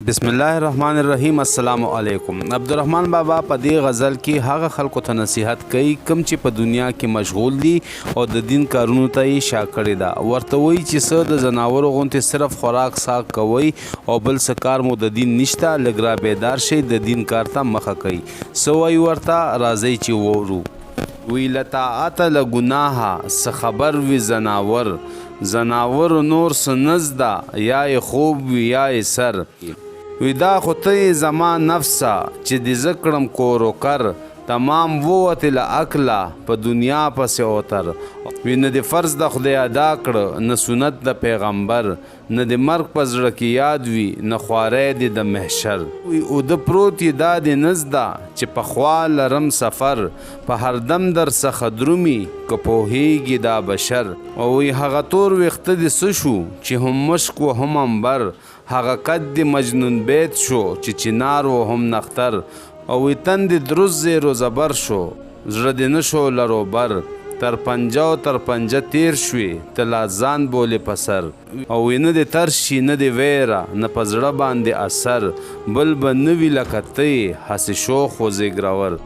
بسم الله الرحمن الرحیم. السلام علیکم. عبدالرحمن بابا په دې غزل کې هغه خلکو ته نصیحت کوي کوم چې په دنیا کې مشغول دي او د دین کارونو ته یې شا کړې ده. ورته وایي چې څه د ځناورو غوندې صرف خوراک څښاک کوئ او بل څه کار مو د دین نشته، لږ را بیدار شئ، د دین کار ته مخه کړئ. څه وایي ورته؟ راځئ چې واورو. وی له طاعته له ګناهه څه خبر وي ځناور، ځناورو نور څه نه زده، یا یې خوب وي یا یې سر. وی دا خو ته یې زما نفسه چې دې زه کړم کور و کر، تمام ووتې له عقله په دنیا پسې اوتر. وی نه دې فرض د خدای ادا کړ، نه سنت د پیغمبر، نه دې مرګ په زړه کې یاد وي، نه خواری دې د محشر. وی اوده پروت یې دا دې نه زده چې په خوا لرم سفر، په هر دم در څخه درومي که پوهېږي دا بشر. او وی هغه تور ویښته دې څه شو چې هم مشک و هم عنبر، هغه قد دې مجنون بیت شو چې چنار و هم نختر. او وی تن دې درست زیر و زبر شو، زړه دې نه شو لرو بر، تر پنجه او تر پنجه تیر شوې ته لا ځان بولې په سر. او وی نه دې ترس شي نه دې ویره نه په زړه باندې اثر، بل به نه وي لکه ته یې هسې شوخ و زیګرور.